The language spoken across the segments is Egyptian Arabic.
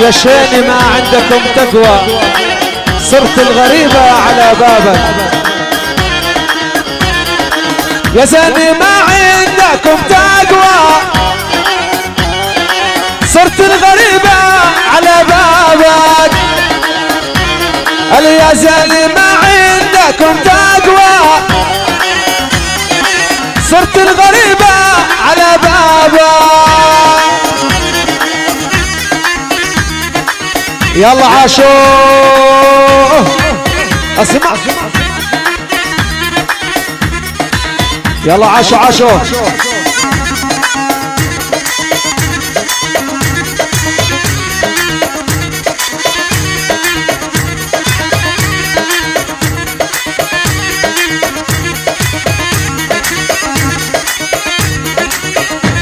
يا شيني ما عندكم تقوى، صرت الغريبة على بابك. يا زيني ما عندكم تقوى، صرت الغريبة على بابك. يا زيني ما عندكم تقوى، صرت الغريبة على بابك. يلا عاشو اسمع، يلا عاشو عاشو.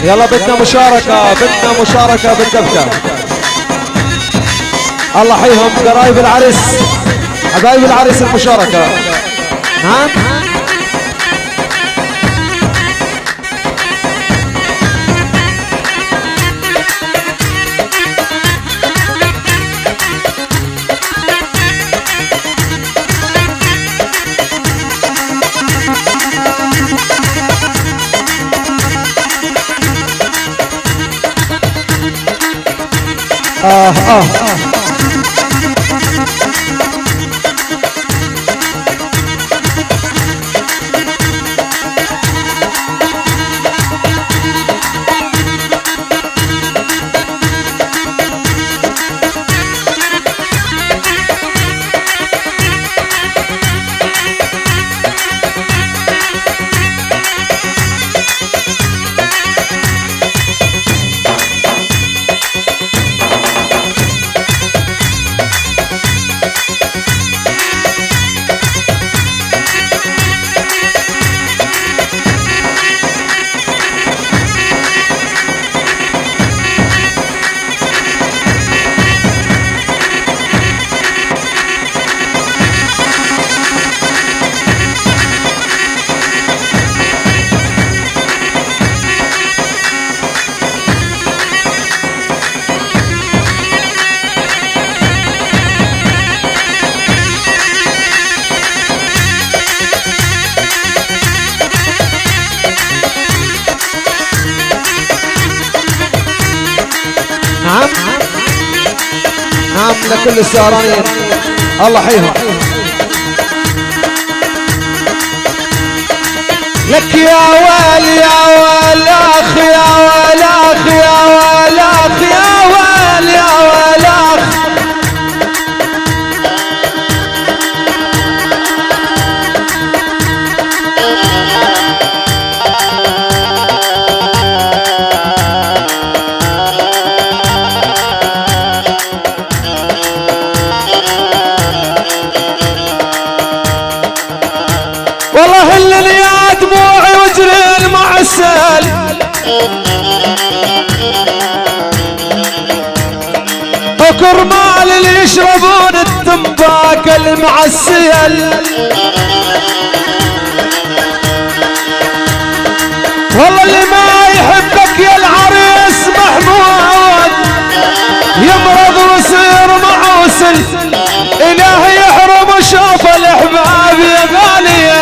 يلا بدنا مشاركة، بدنا مشاركة بالدبكة. الله حيهم قرايب العريس، حبايب العريس المشاركة. نعم آه آه. نعم نعم لكل السهرانين، الله حيهم. لك يا ويل يا ويل اخ يا ويل اخ يا ويل اخ يا ويل يا ويل اخ. والله اللي يا دموعي وجري المعسل، وكرمال اللي يشربون التمباك المعسل. والله اللي ما يحبك يا العريس محمود يمرض ويصير معوسل، إلهي يحرم وشوف الأحباب يا غالية.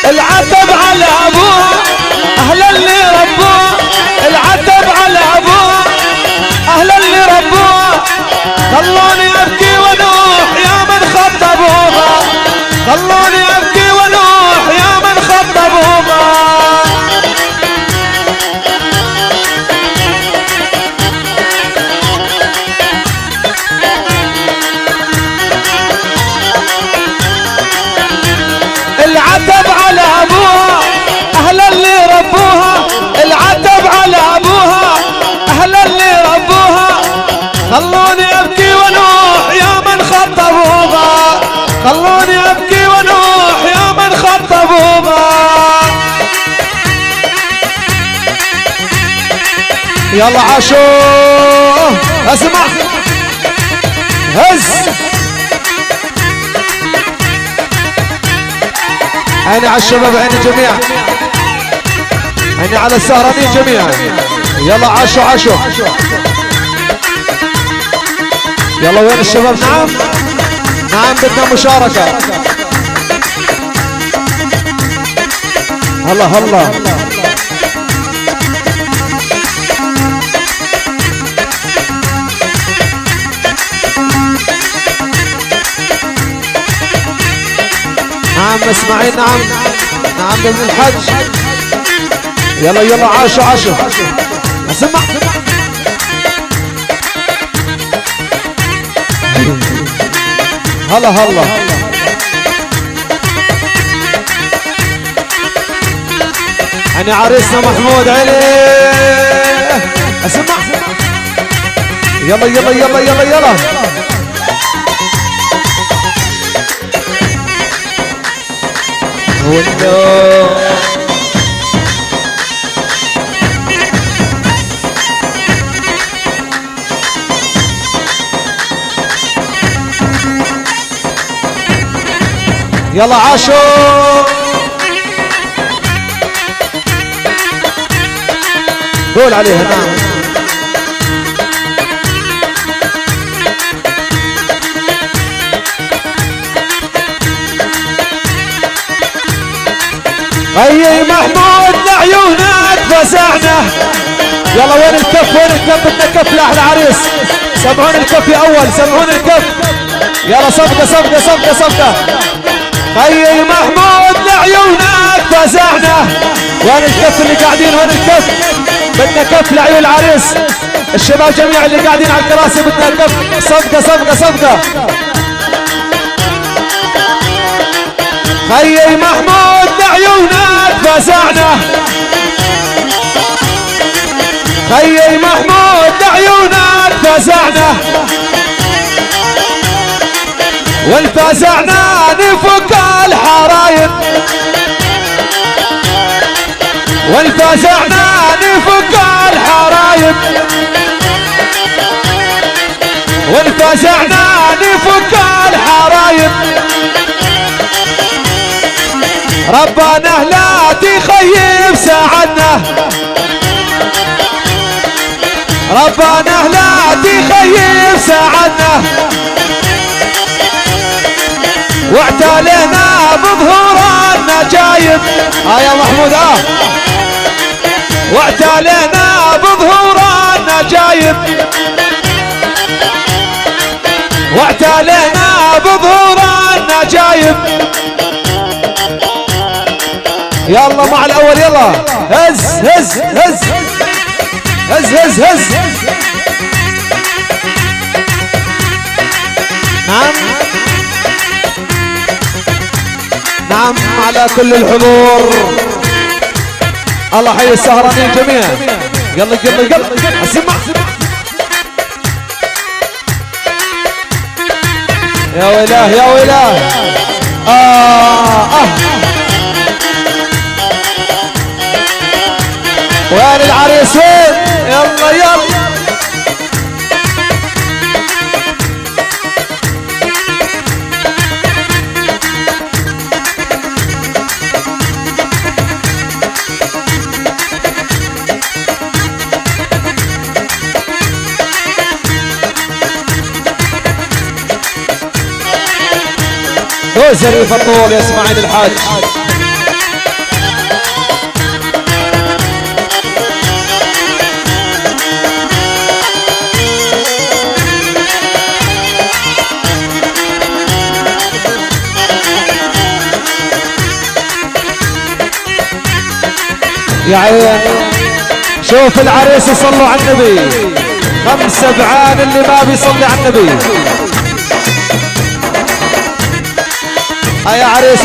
العتب على أبوه أهل اللي ربوه، العتب على أبوه أهل اللي ربوه، خلوني أبكي ونوح يا من خطبوها، خلوني أبكي ونوح يا من خطبوها. العتب على ابوها اهل اللي ربوها، العتب على ابوها اهل اللي ربوها، خلوني ابكي ونوح يا من خطبوها، خلوني ابكي ونوح يا من خطبوها. يلا عاشو اسمع هز. عيني على الشباب، عيني جميعا، عيني على السهرانين جميعا. يلا عاشوا عاشوا. يلا وين الشباب؟ نعم نعم بدنا مشاركة. هلا هلا. نعم اسماعيل، نعم نعم ابن الحج. يلا يلا عاشوا عاشوا. اسمع هلا هلا. انا عريسنا محمود علي. اسمع يلا يلا يلا يلا يلا. يلا عاشوا. قول عليها. نعم اي محمود لعيونك فزعنا. يلا وين الكف؟ وين الكف؟ بدنا كف لاحلى عريس. سمعون الكف يا اول، سمعون الكف. يلا صفقه صفقه صفقه صفقه. اي محمود لعيونك فزعنا. وين الكف اللي قاعدين؟ وين الكف؟ بدنا كف لعيون العريس. الشباب جميع اللي قاعدين على الكراسي بدنا كف. صفقه صفقه صفقه. خيي محمود لعيونك فزعنا. خيي محمود لعيونك فزعنا. والفزعنا نفك الحرايب. والفزعنا نفك الحرايب. والفزعنا نفك الحرايب. ربنا لا تخيب ساعدنا. ربنا لا تخيب ساعدنا. واعتلينا بظهور النجايب. يا محمود واعتلينا بظهور النجايب. واعتلينا بظهور النجايب. يلا مع الاول. يلا هز هز هز هز هز هز. نعم نعم على كل الحضور. الله حي السهرانين جميعا. يلا يلا يلا اسمع. يا ويلاه يا ويلاه. وين العريس؟ وين؟ يلا يلا. دوزري الطول يا اسماعيل الحاج. يا عين شوف العريس يصلوا على النبي. 5 بعان اللي ما بيصلي على النبي. يا عريس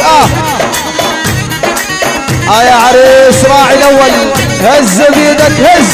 يا عريس راعي الاول. هز بيدك هز.